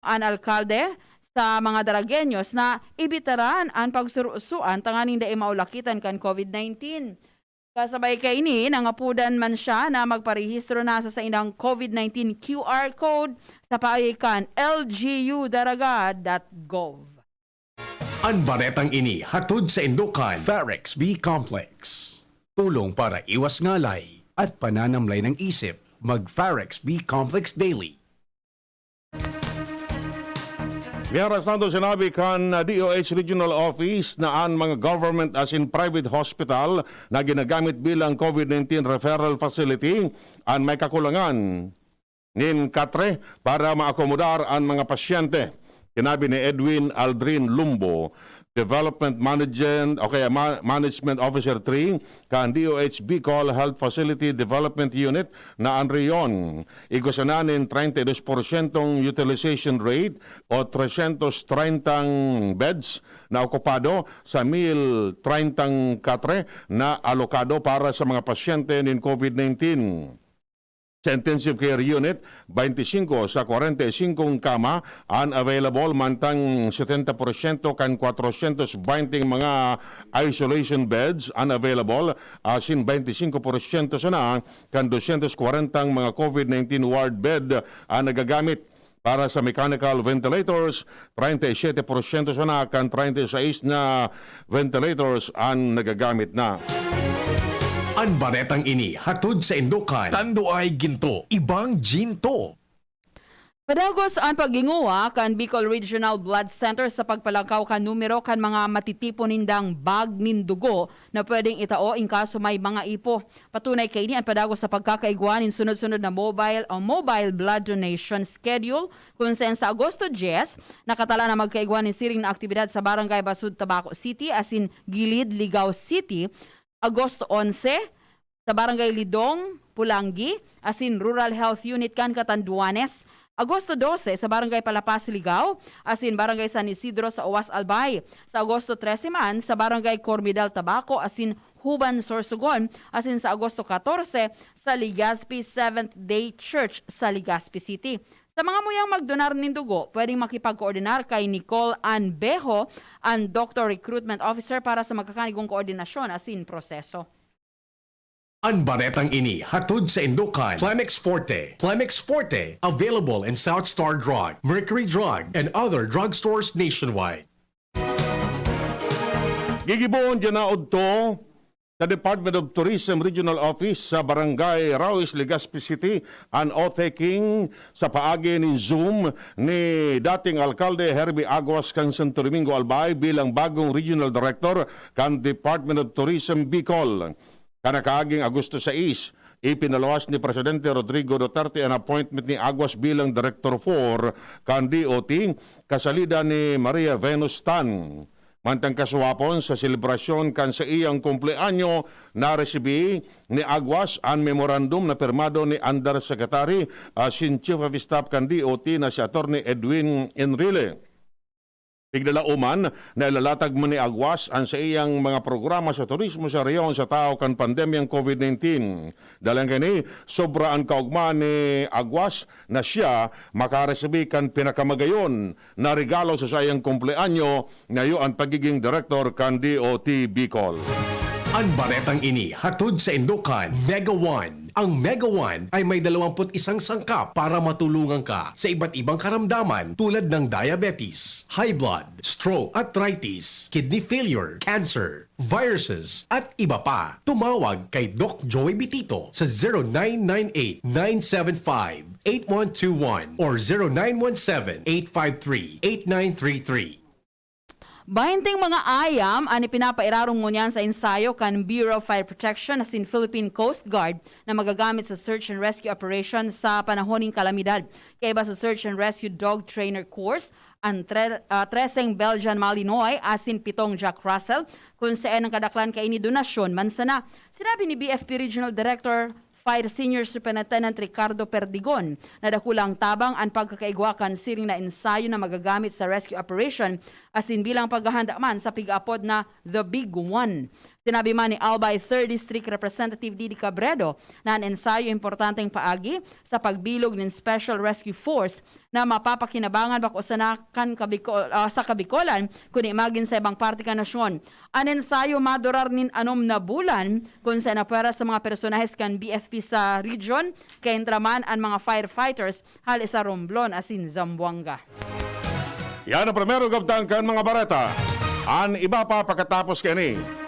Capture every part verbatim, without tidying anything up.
an alkalde sa mga Daragueños na ibitaran an pagsurusuan tanganing dai maulakitan kan COVID nineteen. Kasabay kaini, nangapodan man siya na magparehistro na sa saindang COVID nineteen Q R code sa paagi kan L G U Daraga dot gov. An baretang ini hatod saindo kan Farex B Complex. Tulong para iwas ngalay at pananamlay ng isip. Mag Farex B Complex Daily. Mientras tanto, sinabi kan D O H Regional Office na an mga government asin private hospital na ginagamit bilang COVID nineteen referral facility an may kakulangan nin katre para maakomodar an mga pasyente. Sinabi ni Edwin Aldrin Lumbo, Development Management, o kaya Ma-, Management Officer three, kan D O H Bicol Health Facility Development Unit na an rehiyon igwa sana nin treinta y dos porsyentong utilization rate o tresyentos treintang beds na okupado sa mil treintang katre na alokado para sa mga pasyente nin COVID nineteen. Sa intensive care unit, bainti singko sa kwarenta y singkong kama an available, mantang setenta porsyento kan kwatrosyentos bainting mga isolation beds an available, asin bainti singko porsyento sana kan dosyentos kwarentang mga COVID nineteen ward bed an nagagamit. Para sa mechanical ventilators, treinta y siete porsyento sana kan treinta y seis na ventilators an nagagamit na. An baretang ini hatod saindo kan Tanduay Ginto, Ibang Ginto. Padagos an paghinguha kan Bicol Regional Blood Center sa pagpalangkaw kan numero kan mga matitipon nindang bag nin dugo na pwedeng itao in kaso may mga ipo. Patunay kaini an padagos sa pagkakaigwa nin sunod-sunod na mobile o mobile blood donation schedule, kun saen sa Agosto dyes, nakatala na magkaigwa nin siring na aktibidad sa Barangay Basud, Tabaco City, asin Gilid, Ligao City, Agosto onse, sa Barangay Lidong, Pulangi, asin Rural Health Unit kan Catanduanes, Agosto dose sa Barangay Palapas, Ligao, asin Barangay San Isidro sa Oas, Albay. Sa Agosto trese man, sa Barangay Cormidal, Tabaco, asin Huban, Sorsogon, asin sa Agosto katorse, sa Legazpi Seventh Day Church sa Legazpi City. Sa mga muyang magdonar nin dugo, pwedeng makipagkoordinar kay Nicole Ann Bejo, an Doctor Recruitment Officer, para sa magkakanigong koordinasyon asin proseso. An baretang ini hatod saindo kan Plemex Forte. Plemex Forte, available in South Star Drug, Mercury Drug, and other drugstores nationwide. Gigibohon diyan na udto sa Department of Tourism Regional Office sa Barangay Rauis, Legazpi City, an oath-taking sa paagi nin Zoom ni dating Alkalde Herbie Aguas kan Santo Domingo, Albay, bilang bagong Regional Director kan Department of Tourism Bicol. Kan nakaaging Agosto sais, ipinaluwas ni Presidente Rodrigo Duterte an appointment ni Aguas bilang Director four kan D O T, kasalida ni Maria Venus Tan. Mantang kasuwapon, sa selebrasyon kan saiyang kumpleanyo, naresibi ni Aguas an memorandum na pirmado ni Undersecretary asin Chief of Staff kan D O T na si Attorney Edwin Enrile. Tiglalauman, nailalatag man ni Aguas an saiyang mga programa sa turismo sa rehiyon sa tahaw kan pandemyang COVID nineteen. Dalang kaini, sobra an kaogma ni Aguas na siya makaresibi kan pinakamagayon na regalo sa saiyang kumpleanyo, na iyo an pagiging direktor kan D O T Bicol. An baretang ini hatod saindo kan Mega One. Ang Mega One ay may dalawampu't isang sangkap para matulungan ka sa iba't ibang karamdaman tulad ng diabetes, high blood, stroke, arthritis, kidney failure, cancer, viruses, at iba pa. Tumawag kay Doc Joey Bitito sa zero nine nine eight, nine seven five, eight one two one or zero nine one seven, eight five three, eight nine three three. Bainting mga ayam an ipinapairarom ngunyan sa ensayo kan Bureau of Fire Protection asin Philippine Coast Guard na magagamit sa search and rescue operation sa panahon nin kalamidad. Kaiba sa search and rescue dog trainer course, an tre-, ah, treseng Belgian Malinois asin pitong Jack Russell, kun saen an kadaklan kaini donasyon man sana. Sinabi ni B F P Regional Director Fire Senior Superintendent Ricardo Perdigon na dakulang tabang an pagkakaigwa kan siring na ensayo na magagamit sa rescue operation asin bilang paghahanda man sa pig-aapod na The Big One. Sinabi man ni Albay Third District Representative Didi Cabredo na an ensayo importanteng paagi sa pagbilog nin Special Rescue Force na mapapakinabangan bako sana kan Kabicol, ah, sa Kabicolan, kundi magin sa ibang parte kan nasyon. An ensayo madurar nin anom na bulan, kun sa napwera sa mga personahes kan B F P sa region, kaintra man an mga firefighters hali sa Romblon asin Zamboanga. Yan ang primero kabtang kan mga bareta. An iba pa pakatapos kani.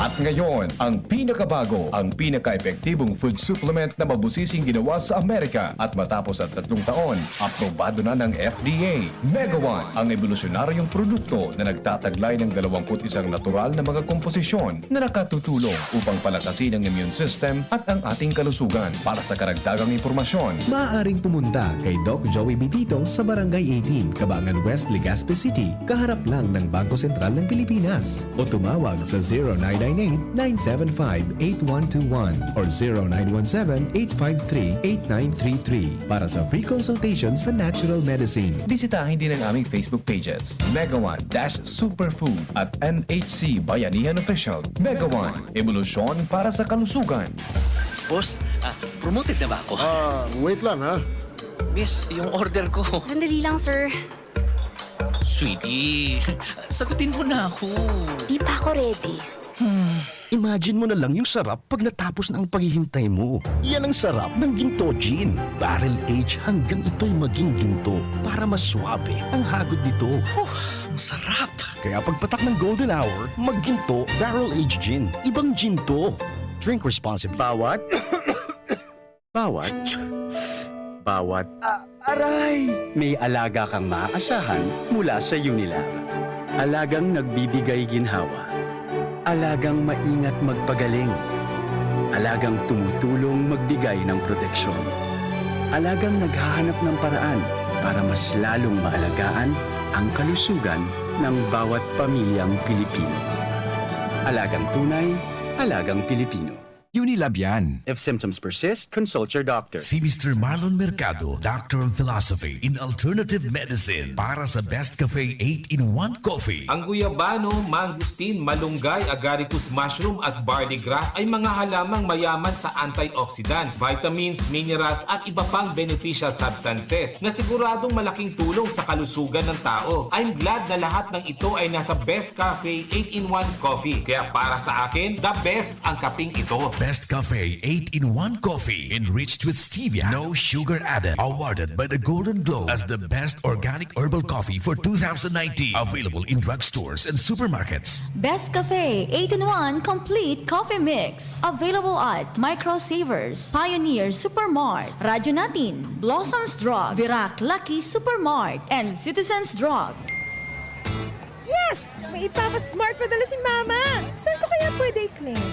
At ngayon, ang pinakabago, ang pinaka-epektibong food supplement na mabusising ginawa sa Amerika at matapos ang tatlong taon, aprobado na ng F D A. Mega One, ang ebolusyonaryong produkto na nagtataglay ng dalawampu't isang natural na mga komposisyon na nakatutulong upang palakasin ang immune system at ang ating kalusugan. Para sa karagdagang impormasyon, maaaring pumunta kay Doc Joey Bitito sa Barangay eighteen, Cabangan West, Legazpi City, kaharap lang ng Bangko Sentral ng Pilipinas. O tumawag sa zero nine nine eight, nine seven five, eight one two one or zero nine one seven, eight five three, eight nine three three para sa free consultation sa natural medicine. Bisitahin din ang aming Facebook pages, Mega One dash Superfood at M H C Bayanihan Official. Mega One, ebolusyon para sa kalusugan. Boss, ah, promoted na ba ako? Ah, wait lang, ha? Miss, yung order ko. Sandali lang, sir. Sweetie, sagutin mo na ako. Di pa ako ready. Imagine mo na lang yung sarap pag natapos na ang paghihintay mo. Yan ang sarap ng Ginto Gin. Barrel age hanggang ito'y maging ginto para mas suabe ang hagod nito. Huh, ang sarap! Kaya pagpatak ng golden hour, magginto, barrel age gin. Ibang gin to. Drink responsibly. Bawat Bawat, bawat, ah, aray! May alaga kang maaasahan mula sa Unilab. Alagang nagbibigay ginhawa. Alagang maingat magpagaling. Alagang tumutulong magbigay ng proteksyon. Alagang naghahanap ng paraan para mas lalong maalagaan ang kalusugan ng bawat pamilyang Pilipino. Alagang tunay, alagang Pilipino. Unilab yan. If symptoms persist, consult your doctor. Si Mister Marlon Mercado, Doctor of Philosophy in Alternative Medicine, para sa Best Cafe eight-in-one Coffee. Ang guyabano, mangosteen, malunggay, agaricus mushroom at barley grass ay mga halamang mayaman sa antioxidants, vitamins, minerals at iba pang beneficial substances na siguradong malaking tulong sa kalusugan ng tao. I'm glad na lahat ng ito ay nasa Best Cafe eight-in-one Coffee. Kaya para sa akin, the best ang kaping ito. Best Cafe eight-in-one Coffee, enriched with stevia, no sugar added. Awarded by the Golden Globe as the best organic herbal coffee for two thousand nineteen. Available in drugstores and supermarkets. Best Cafe eight-in-one Complete Coffee Mix. Available at Micro Savers, Pioneer Supermart, Radyo Natin, Blossoms Drug, Virac Lucky Supermart, and Citizens Drug. Yes! May ipapa-smart padala si Mama! Saan ko kaya pwede i-claim?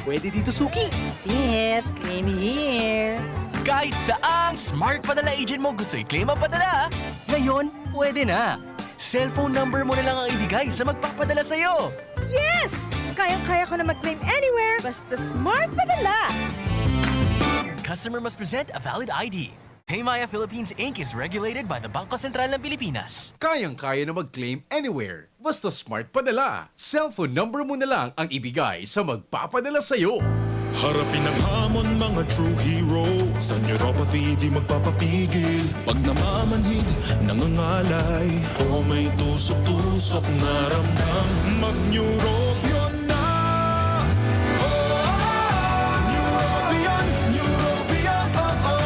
Pwede dito, Suki. Yes, claim here. Kahit saang smart padala agent mo gusto i-claim ang padala, ngayon, pwede na. Cellphone number mo na lang ang ibigay sa magpapadala sa'yo. Yes! Kayang-kaya ko na mag-claim anywhere, basta smart padala! Customer must present a valid I D. Paymaya Philippines Inc is regulated by the Bangko Sentral ng Pilipinas. Kayang-kaya na mag-claim anywhere. Basta smart padala. Cellphone number mo na lang ang ibigay sa magpapadala sa'yo. Harapin ang hamon, mga true hero. Sa neuropathy, di magpapapigil. Pag namamanhid, nangangalay. O may tusok-tusok na ramdam. Mag-Neurobion na. Neurobion, Neurobion, oo.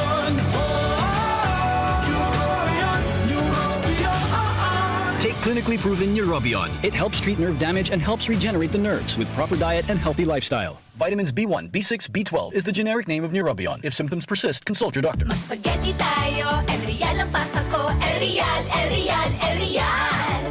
Neurobion, Neurobion, oo. Take clinically proven Neurobion. It helps treat nerve damage and helps regenerate the nerves with proper diet and healthy lifestyle. Vitamins B one, B six, B twelve is the generic name of Neurobion. If symptoms persist, consult your doctor. Mag-spaghetti tayo, El Real ang pasta ko. El Real, El Real, El Real.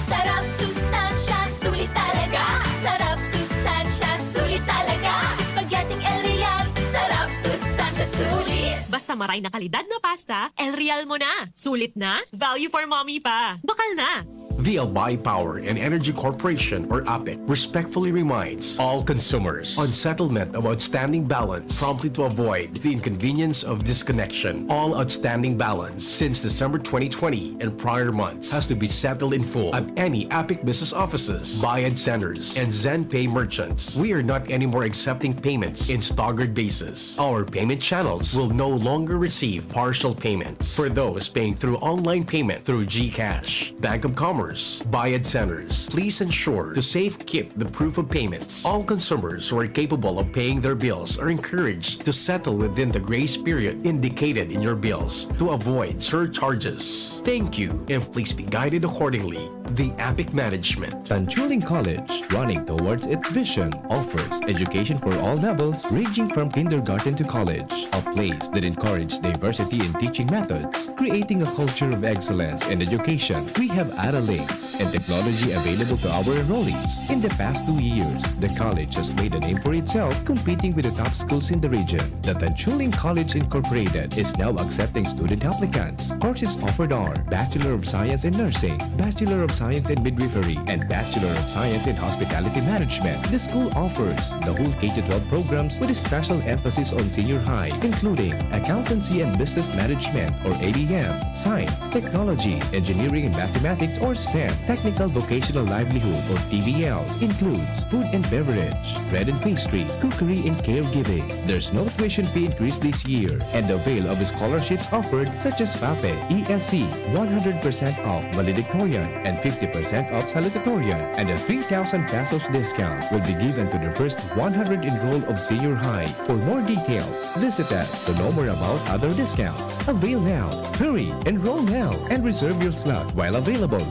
Sarap, sustansya, sulit talaga. Sarap, sustansya, sulit talaga. Spaghetti El Real. Sarap, sustansya, sulit. Basta maray na kalidad na pasta, El Real mo na. Sulit na, value for mommy pa. Bakal na. The Albay Power and Energy Corporation, or APEC, respectfully reminds all consumers on settlement of outstanding balance promptly to avoid the inconvenience of disconnection. All outstanding balance since December twenty twenty and prior months has to be settled in full at any APEC business offices, Bayad Centers, and ZenPay merchants. We are not anymore accepting payments in staggered basis. Our payment channels will no longer receive partial payments for those paying through online payment through GCash, Bank of Commerce, Bayad Centers. Please ensure to safekeep the proof of payments. All consumers who are capable of paying their bills are encouraged to settle within the grace period indicated in your bills to avoid surcharges. Thank you, and please be guided accordingly. The APEC Management. Tanchuling College, running towards its vision, offers education for all levels, ranging from kindergarten to college. A place that encourages diversity in teaching methods, creating a culture of excellence in education. We have Ara Links and technology available to our enrollees. In the past two years, the college has made a name for itself, competing with the top schools in the region. The Tanchuling College Incorporated is now accepting student applicants. Courses offered are Bachelor of Science in Nursing, Bachelor of Science in Midwifery, and Bachelor of Science in Hospitality Management. The school offers the whole K to twelve programs with a special emphasis on senior high, including Accountancy and Business Management, or A B M, Science, Technology, Engineering and Mathematics, or STEM, Technical Vocational Livelihood, or T V L, includes food and beverage, bread and pastry, cookery and caregiving. There's no tuition fee increase this year, and avail of scholarships offered such as FAPE, E S C, one hundred percent off valedictorian, and fifty percent off salutatorian, and a three thousand pesos discount will be given to the first one hundred enroll of senior high. For more details, visit us to know more about other discounts. Avail now. Hurry! Enroll now and reserve your slot while available.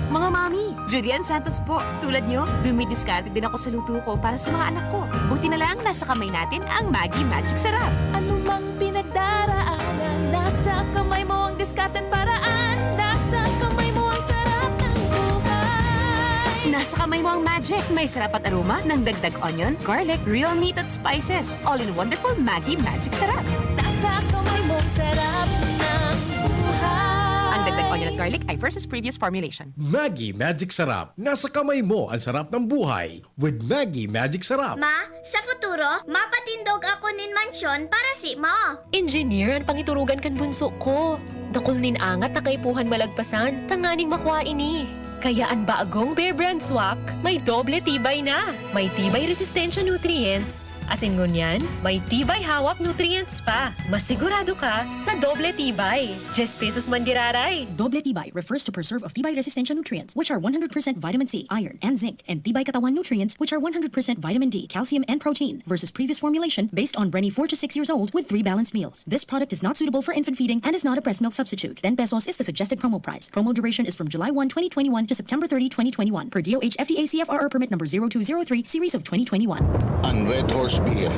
Mga mami, Judy Ann Santos po. Tulad nyo, dumidiskarte din ako sa luto ko para sa mga anak ko. Buti na lang, nasa kamay natin ang Maggi Magic Sarap. Anumang pinagdaraanan, nasa kamay mo ang diskarte at paraan. Nasa kamay mo ang sarap ng buhay. Nasa kamay mo ang magic. May sarap at aroma ng dagdag onion, garlic, real meat at spices. All in wonderful Maggi Magic Sarap. Nasa kamay mo ang sarap ng buhay. Ang dagdag onion at garlic ay versus previous formulation. Maggi Magic Sarap. Nasa kamay mo ang sarap ng buhay with Maggi Magic Sarap. Ma, sa futuro, mapatindog ako nin mansyon para si Ma. Engineer an pangiturugan kan bunso ko. Dakul nin angat na kaipuhan malagpasan tanganing makua ini. Kaya an bagong Bear Brand Swak may doble tibay na. May tibay resistensya nutrients, asin ngunyan, may tibay hawak nutrients pa. Masigurado ka sa doble tibay. Diyes pesos man giraray. Doble tibay refers to preserve of tibay resistensya nutrients, which are one hundred percent vitamin C, iron, and zinc, and tibay katawan nutrients, which are one hundred percent vitamin D, calcium, and protein, versus previous formulation based on Brenny four to six years old with three balanced meals. This product is not suitable for infant feeding and is not a breast milk substitute. Ten pesos is the suggested promo price. Promo duration is from July one, twenty twenty-one to September thirty, twenty twenty-one, per D O H F D A C F R R permit number zero two zero three, series of twenty twenty-one. An Red Horse Beer,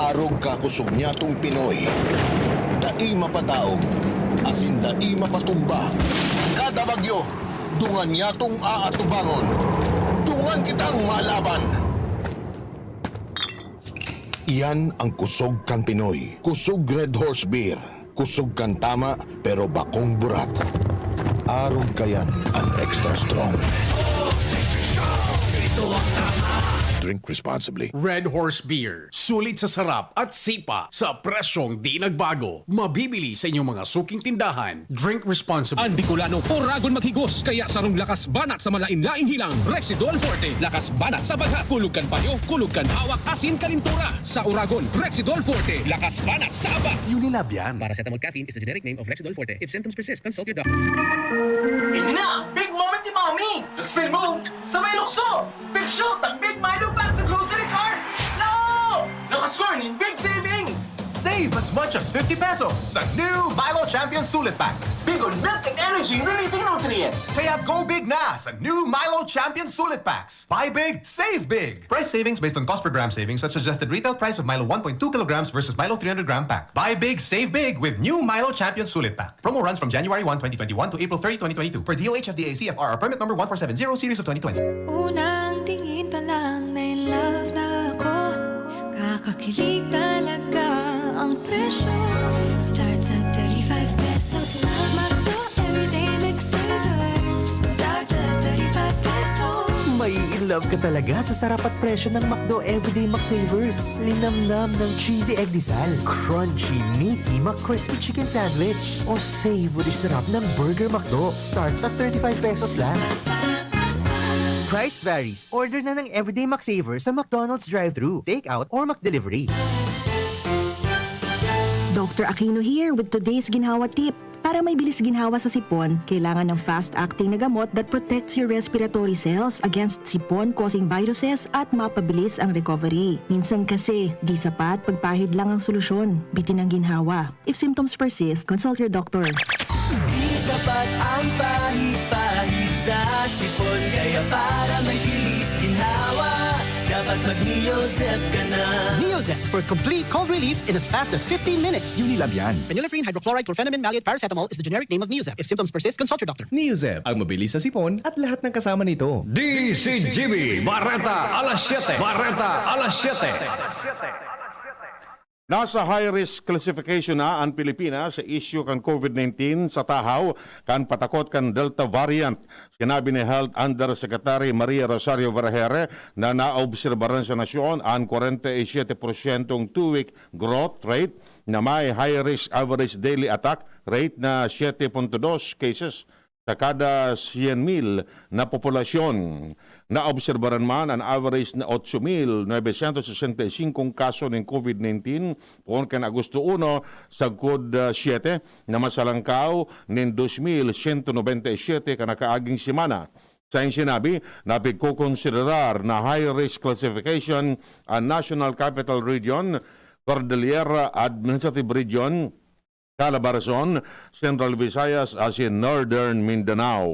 arog kakosog nyatong Pinoy. Dai mapadaog, asin dai mapatumba. Kada bagyo, dungan nyatong aatubangon. Dungan kitang malaban. Iyan ang kusog kan Pinoy. Kusog Red Horse Beer. Kusog kan tama, pero bakong burat. Arog kayan an extra strong. Drink responsibly. Red Horse Beer. Sulit sa sarap at sipa sa presyong di nagbago. Mabibili sa inyong mga suking tindahan. Drink responsibly. An Bicolano, oragon maghigos, kaya sarong lakas banat sa malain-laing hilang, Rexidol Forte. Lakas banat sa bagha, kulog kan payo, kulog kan hawak, asin kalintura. Sa oragon, Rexidol Forte. Lakas banat sa aba. Unilab yan. Paracetamol caffeine is the generic name of Rexidol Forte. If symptoms persist, consult your doctor. Ini na! Big moment ni Mommy! Expel mo! Sabay lukso! Big shoot ang Big Milo Pack sa grocery cart! No! Nakascore nin big savings! Save as much as fifty pesos sa new Milo Champion Sulit Pack. Big on milk and energy releasing nutrients. Kaya go big na sa new Milo Champion Sulit Packs. Buy big, save big. Price savings based on cost per gram savings at suggested retail price of Milo one point two kilograms versus Milo three hundred gram pack. Buy big, save big with new Milo Champion Sulit Pack. Promo runs from January one, twenty twenty-one to April thirty, twenty twenty-two, per D O H F D A C F R R permit number one four seven zero series of twenty twenty. Unang tingin pa lang na in love na ako. Kakakilig talaga ang presyo. Starts at thirty-five pesos lang. McDo Everyday Mix Savers. Starts at Love ka talaga sa sarap at presyo ng McDo Everyday McSavers. Linamnam ng cheesy egg disal, crunchy, meaty McCrispy Chicken Sandwich, o savory sarap ng Burger McDo. Starts at thirty-five pesos lang. Price varies. Order na ng Everyday McSavers sa McDonald's drive-thru, takeout, or McDelivery. Doctor Aquino here with today's ginhawa tip. Para may bilis ginhawa sa sipon, kailangan ng fast-acting na gamot that protects your respiratory cells against sipon-causing viruses at mapabilis ang recovery. Minsan kasi, di sapat pagpahid lang ang solusyon. Bitin ang ginhawa. If symptoms persist, consult your doctor. Di sapat ang pahid-pahid sa sipon. Kaya para may bilis ginhawa, dapat mag-Neozep ka na. Neozep for complete cold relief in as fast as fifteen minutes. Unilab yan. Phenylephrine hydrochloride chlorphenamine maleate paracetamol is the generic name of Neozep. If symptoms persist, consult your doctor. Neozep, ang mabilis sa sipon at lahat ng kasama nito. D C G B, Bareta, alas siyete. Bareta, alas siyete. Nasa high-risk classification na an Pilipinas sa isyu kan COVID nineteen sa tahaw kan patakot kan Delta variant. Sinabi ni Health Undersecretary Maria Rosario Vergeire na naobserbaran sa nasyon an kwarenta y siyete porsyentong two-week growth rate na may high-risk average daily attack rate na siyete punto dos cases sa kada syen mil na populasyon. Naobserbaran man an average na otso mil novecientos sesenta y singko kaso nin COVID nineteen poon kan Agosto uno sagkod, ah, siyete, na mas halangkaw nin dos mil siyento nobenta y siyete kan nakaaging semana. Saing sinabi, napigkokonsiderar na high-risk classification an National Capital Region, Cordillera Administrative Region, Calabarzon, Central Visayas asin Northern Mindanao.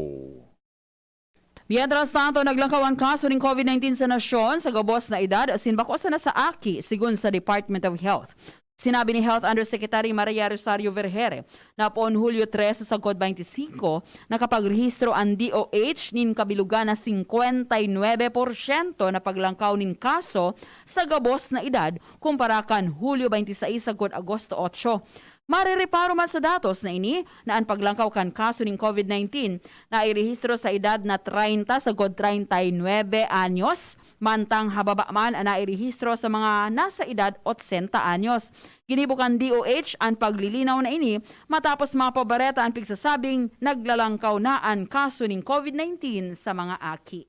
Mientras tanto, naglangkaw an kaso nin COVID nineteen sa nasyon sa gabos na edad asin bako sana sa aki, sigon sa Department of Health. Sinabi ni Health Undersecretary Maria Rosario Vergeire na poon Hulyo trese sagkod twenty-five, nakapagrehistro an D O H nin kabilogan na singkwenta y nuebe porsyento na paglangkaw nin kaso sa gabos na edad kumpara kan Hulyo twenty-six sagkod Agosto otso. Marereparo man sa datos na ini na an paglangkaw kan kaso nin COVID nineteen nairehistro sa edad na treinta sagkod treinta y nuebe anyos, mantang hababa man an nairehistro sa mga nasa edad otsenta anyos. Ginibo kan D O H an paglilinaw na ini matapos mapabareta an pigsasabing naglalangkaw na an kaso nin COVID nineteen sa mga aki.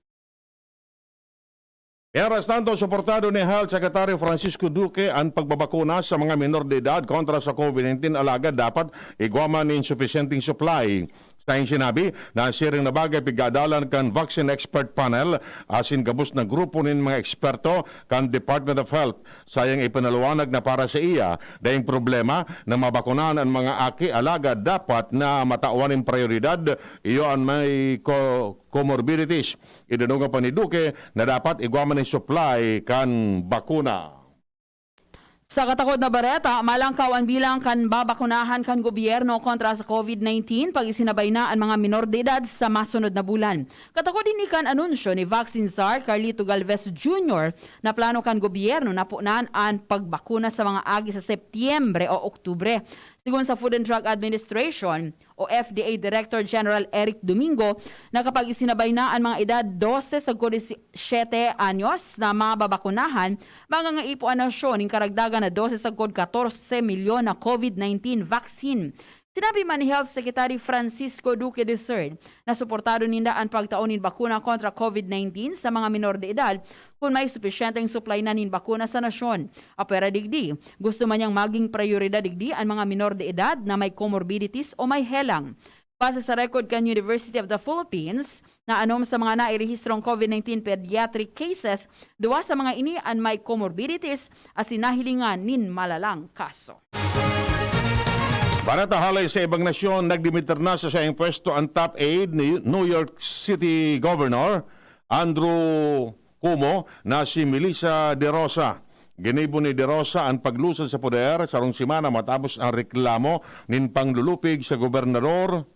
Mientras tanto, suportado ni Health Secretary Francisco Duque an pagbabakuna sa mga menor de edad kontra sa COVID nineteen, alagad dapat igwa man nin supisyenteng supply. Saing sinabi na siring na bagay pigadalan kan Vaccine Expert Panel asin gabos na grupo nin mga eksperto kan Department of Health. Sayang ipinaliwanag na para sa iya, daing problema na mabakunahan an mga aki, alagad dapat na matawan nin prioridad iyo an may co- comorbidities. Idinunga pa ni Duque na dapat igwa man nin supply kan bakuna. Sa katakod na bareta, malangkaw an bilang kan babakunahan kan gobyerno kontra sa COVID nineteen pag isinabay na an mga minor de edad sa masunod na bulan. Katakod ini kan anunsyo ni Vaccine Czar Carlito Galvez Junior na plano kan gobyerno na punan an pagbakuna sa mga agi sa Setyembre o Oktubre. Sigon sa Food and Drug Administration, o F D A Director General Eric Domingo, na kapag isinabay na an mga edad dose sagkod siyete anyos na mababakunahan, mangangaipo an nasyon nin karagdagan na dose sagkod katorse milyon na COVID nineteen vaccine. Sinabi man ni Health Secretary Francisco Duque the third na suportado ninda an pagtao nin bakuna kontra COVID nineteen sa mga minor de edad kun may supisyenteng supply na nin bakuna sa nasyon. Apwera digdi, gusto man niyang maging prayoridad digdi an mga minor de edad na may comorbidities o may helang. Base sa record kan University of the Philippines, na anom sa mga nairehistrong COVID nineteen pediatric cases, duwa sa mga ini an may comorbidities asin nahilingan nin malalang kaso. Para tahalay sa ibang nasyon, nagdimiter na sa saiyang pwesto ang top aide ni New York City Governor Andrew Cuomo na si Melissa De Rosa. Ginibo ni De Rosa an paglusad sa poder sarong semana matapos ang reklamo nin panglulupig sa gobernador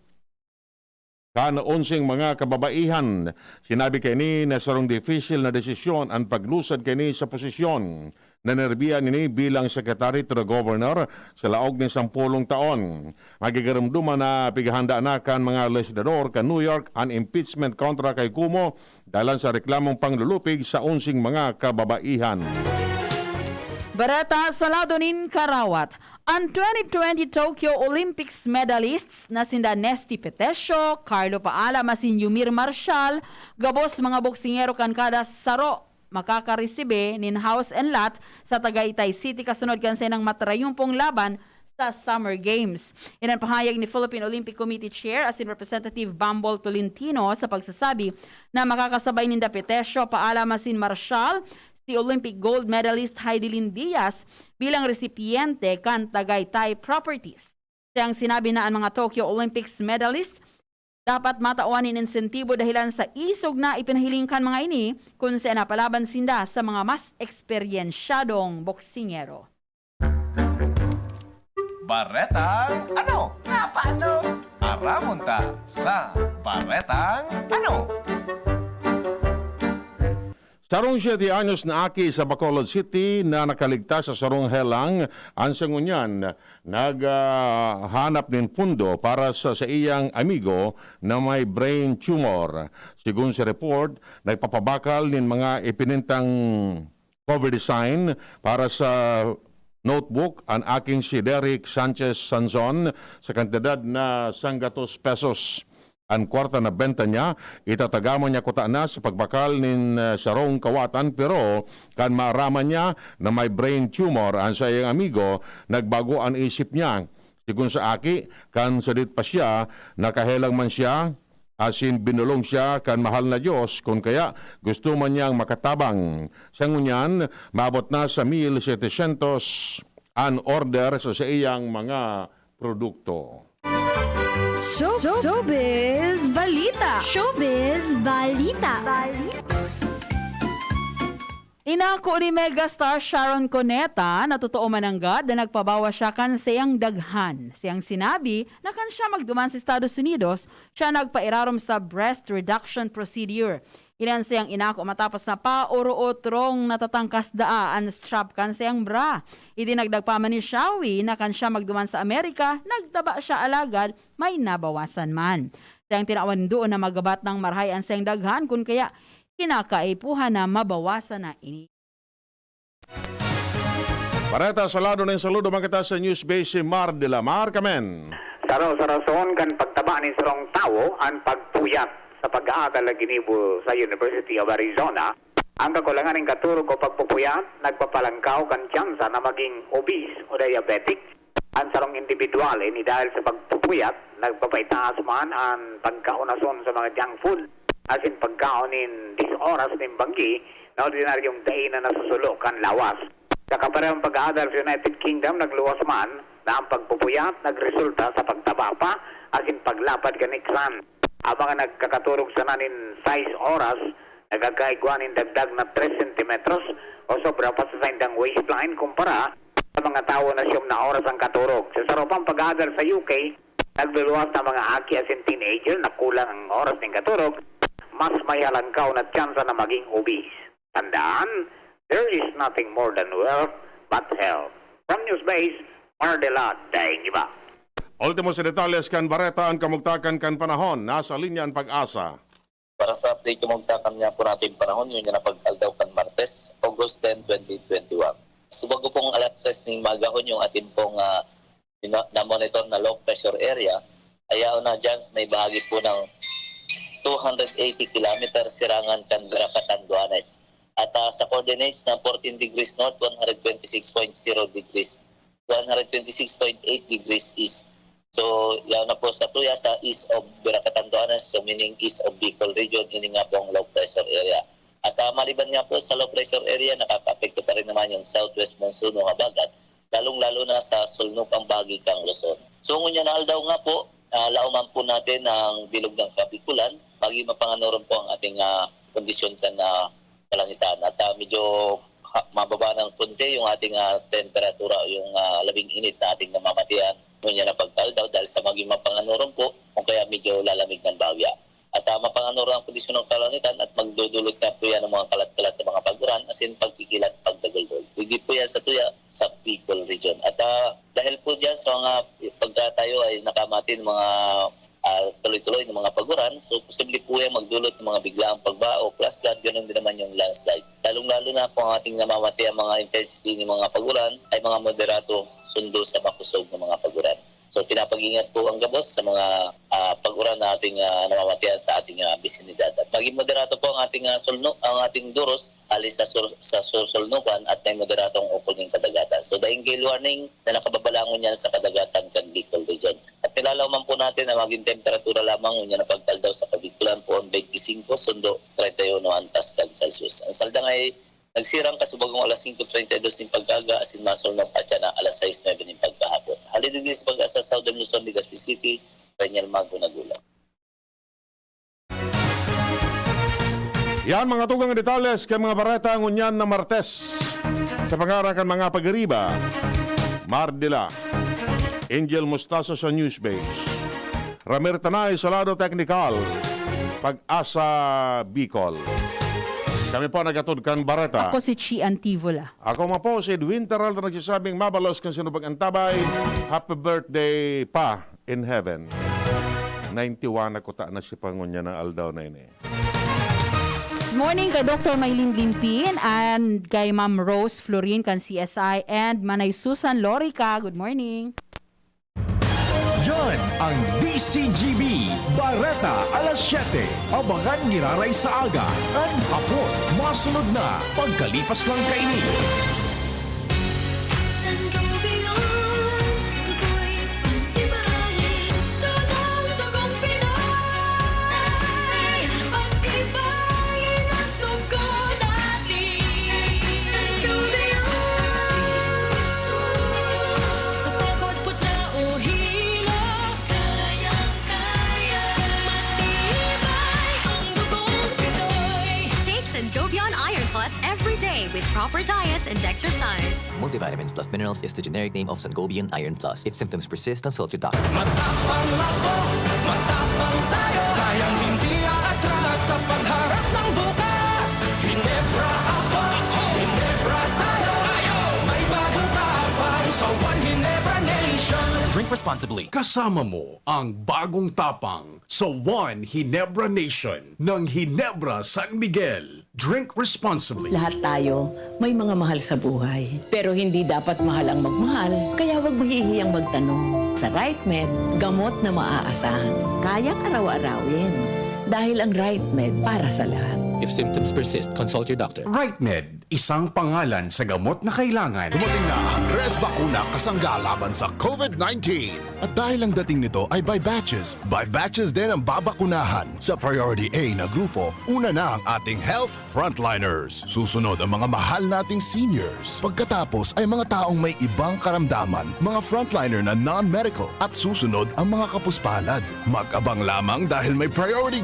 kan onseng mga kababaihan. Sinabi kaini na sarong dipisil na desisyon an paglusad kaini sa posisyon. Nanerbiyan ini bilang secretary to the governor sa laog nin sampolong taon. Magigarumduman na pighahanda na kan mga legislador kan New York an impeachment kontra kay Cuomo dalan sa reklamong panglulupig sa onsing mga kababaihan. Bareta sa lado nin karawat. An twenty twenty Tokyo Olympics medalists na sinda Nesty Petesio, Carlo Paala asin Yumir Marshal, gabos mga boksingero kan kada saro makakaresibe nin house and lot sa Tagaytay City kasunod kan saindang matrayumpong laban sa Summer Games. Yan ang pahayag ni Philippine Olympic Committee Chair asin Representative Bambol Tolentino sa pagsasabi na makakasabay ninda Petesio, Paala asin Marshal si Olympic gold medalist Heidelin Diaz bilang resipyente kan Tagaytay Properties. Siyang sinabi na an mga Tokyo Olympics medalist dapat matawan nin insentibo dahilan sa isog na ipinahiling kan mga ini kun sa napalaban sinda sa mga mas eksperyensyadong boksingero. Baretang ano? Nga paano? Aramon ta sa Baretang ano? Sarong siyete anyos na aki sa Bacolod City na nakaligtas sa sarong helang, an siya ngunyan naghahanap nin pundo para sa saiyang amigo na may brain tumor. Sigon sa report, nagpapabakal nin mga ipinintang cover design para sa notebook an aking si Derek Sanchez Sanzon sa kantidad na sanggatos pesos. An kwarta na benta niya, itatagama niya kutana sa pagbakal nin sarong kawatan, pero kan maaraman niya na may brain tumor an saiyang amigo, nagbago an isip niya. Sigon sa aki, kan sadit pa siya, nakahelang man siya, asin binolong siya kan mahal na Dios, kun kaya gusto man niyang makatabang. Sa ngunyan, maabot na sa mil setecientos an order sa saiyang mga produkto. Showbiz Balita! Showbiz Balita! Inako ni megastar Sharon Cuneta na totoo mananggad na nagpabawas siya kan saiyang daghan. Siyang sinabi na kan siya magduman sa Estados Unidos, siya nagpairarom sa breast reduction procedure. Iyan siyang inako matapos na paoro-otrong natatangkas daa an strap kan siyang bra. Idinagdag pa man ni Shawi na kan siya magduman sa Amerika, nagtaba siya alagad may nabawasan man. Siyang tinawan doon na magabat nang marahay an siyang daghan kun kaya kinakaipuhan na mabawasan na ini. Bareta sa lado nin saludo man kita sa News Base si Mar de la Mar Kamen. Saro sa rason kan pagtaba nin sarong tawo an pagpuyat. Sa pag-aatal na ginibo sa University of Arizona, ang kakulangan nin katurog o pagpupuyat nagpapalangkaw kan tsansa na magin obese o diabetic an sarong indibidwal. Ini dahil sa pagpupuyat, nagpapaitaas man an pagkaonason sa mga junk food asin pagkaon nin dis oras nin banggi na ordinaryong dai na nasusulo kan lawas. Sa kaparehong pag-aadal sa United Kingdom, nagluwas man na ang pagpupuyat nagresulta sa pagtaba pa asin paglapad kan iksan. Ang mga nagkakaturog sana nin sais oras nagkakaigwa nin dagdag na tres sentimetros o sobra pa sa saindang waistline kumpara sa mga tawo na siyam na oras ang katurog. Sa saro pang pag-aadal sa U K, nagluluwas na mga aki asin teenager na kulang ang oras nin katurog, mas may halangkaw na tsansa na maging obese. Tandaan, there is nothing more than wealth but health. From News Base, Mardela Daingiba. Ultimo sa detalles kan bareta, an kamugtakan kan panahon. Nasa linya an Pag-asa. Para sa update kamugtakan niya po natin panahon, yun na pag-aldaw kan Martes, August ten, twenty twenty-one. So bago pong alas tres ning magahon yung atin pong ah, na-monitor na low pressure area, ayaw na dyan sa may bahagi po ng two hundred eighty kilometers sirangan kan Veracat, Anduanes. At ah, sa coordinates ng fourteen degrees north, one hundred twenty-six point zero degrees, one hundred twenty-six point eight degrees east. So, yaw na po sa tuya sa east of Veracat, Anduanes, so meaning east of Bicol region, ini nga pong low pressure area. At ah, maliban nga po sa low pressure area, nakakaapekto pa rin naman yung southwest monsoon o habagat, lalong-lalo na sa sulnupang bahagi kang Luzon. So, ngunyan na aldaw nga po, ah, laoman po natin ang bilog ng Kabikulan, maging mapanganoron po ang ating ah, kondisyon sa na kalangitan. At ah, medyo ha- mababa ng konti yung ating ah, temperatura, yung ah, labing init na ating namamatian. Ngunyan na pagkaldaw dahil sa maging mapanganoron po, o kaya medyo lalamig ng bahagya. At ah, mapanganoron ang kondisyon ng kalangitan at magdudulot nga po yan ng mga kalat-kalat na mga pag-uran, asin pagkikilat, pagdagulgol. Digdi po satuya sa Bicol Region. At, ah, dahil po diyan sa mga pagkatayo ay nakamati ng mga, ah, tuloy-tuloy ng mga paguran, so posible po yan magdulot ng mga biglaang pagbaha o flash flood, ganun din naman yung landslide. Lalong-lalo na kung ang ating namamati ang mga intensity ng mga paguran ay mga moderato sundo sa makusog ng mga paguran. So, pinapag-ingat po ang gabos sa mga, ah, pag-uran na ating, ah, namamatian sa ating, ah, bisinidad. At maging moderato po ang ating, ah, sulno-, ang ating duros, hali sa sur-, sa sur-, sulnukan at may moderatong ukol ning kadagatan. So, daing gale warning na nakababalangon yan sa kadagatan kan Bicol Region. At nilalaman po natin na maging temperatura lamang ngunyan na pagkaldaw sa Kabicol poon, twenty-five sundo treinta y uno antas kan Celsius. Ang saldang ay nagsirang kasubagong alas singko treinta y dos nin pagkaaga asin masulnop atyan na alas sais nuebe nin pagkahapon. Hali digdi sa Pag-asa, Southern Luzon, Legazpi City, Daniel Mago nagula. Yan, mga tugang detalles kan mga bareta ngunyan na Martes. Sa pangaran kan mga pag-ariba, Mardila, Angel Mostazo sa Newsbase, Ramir Tanay sa lado teknikal, Pag-asa Bicol. Kami po nagatod kan bareta. Ako si Chi Antivola. Ako man po si Edwin Terralta, nagsasabing mabalos kan sinupag antabay. Happy birthday pa in heaven. Ninety-one na kuta na si pangunya ng aldaw na ini. Good morning kay Doctor Maylin Limpin and kay Ma'am Rose Florin kan C S I and Manay Susan Lorica. Good morning. Yan ang D C G B, Bareta alas siyete. Abangan giraray sa aga, kan hapon. Masunod na, pagkalipas lang kaini. Sangobion, tukoy, pag-ibahin, sunang dugong Pinoy. Pag-ibahin ang dugo natin. Sangobion, sa pagod, putla o hilo, kayang-kaya. Matibay ang dugong Pinoy. Take Sangobion Iron Plus every day with proper diet and exercise. Multivitamins plus minerals is the generic name of Sangobion Iron Plus. If symptoms persist, consult your doctor. Matapang ako, matapang tayo. Kayang hindi aatras sa pagharap ng bukas. Hinebra ako, Hinebra tayo. May bagong tapang sa One Hinebra Nation. Drink responsibly. Kasama mo ang bagong tapang sa One Hinebra Nation ng Hinebra San Miguel. Drink responsibly. Lahat tayo may mga mahal sa buhay. Pero hindi dapat mahal ang magmahal, kaya huwag mahihiyang magtanong. Sa Right Med, gamot na maaasahan, kayang araw-arawin. Dahil ang Right Med para sa lahat. If symptoms persist, consult your doctor. Right Med, isang pangalan sa gamot na kailangan. Dumating na ang Res Bakuna Kasangga laban sa COVID nineteen. At dahil ang dating nito ay by batches, by batches din ang babakunahan. Sa Priority A na grupo, una na ang ating health frontliners. Susunod ang mga mahal nating seniors. Pagkatapos ay mga taong may ibang karamdaman, mga frontliner na non-medical, at susunod ang mga kapuspalad. Mag-abang lamang dahil may Priority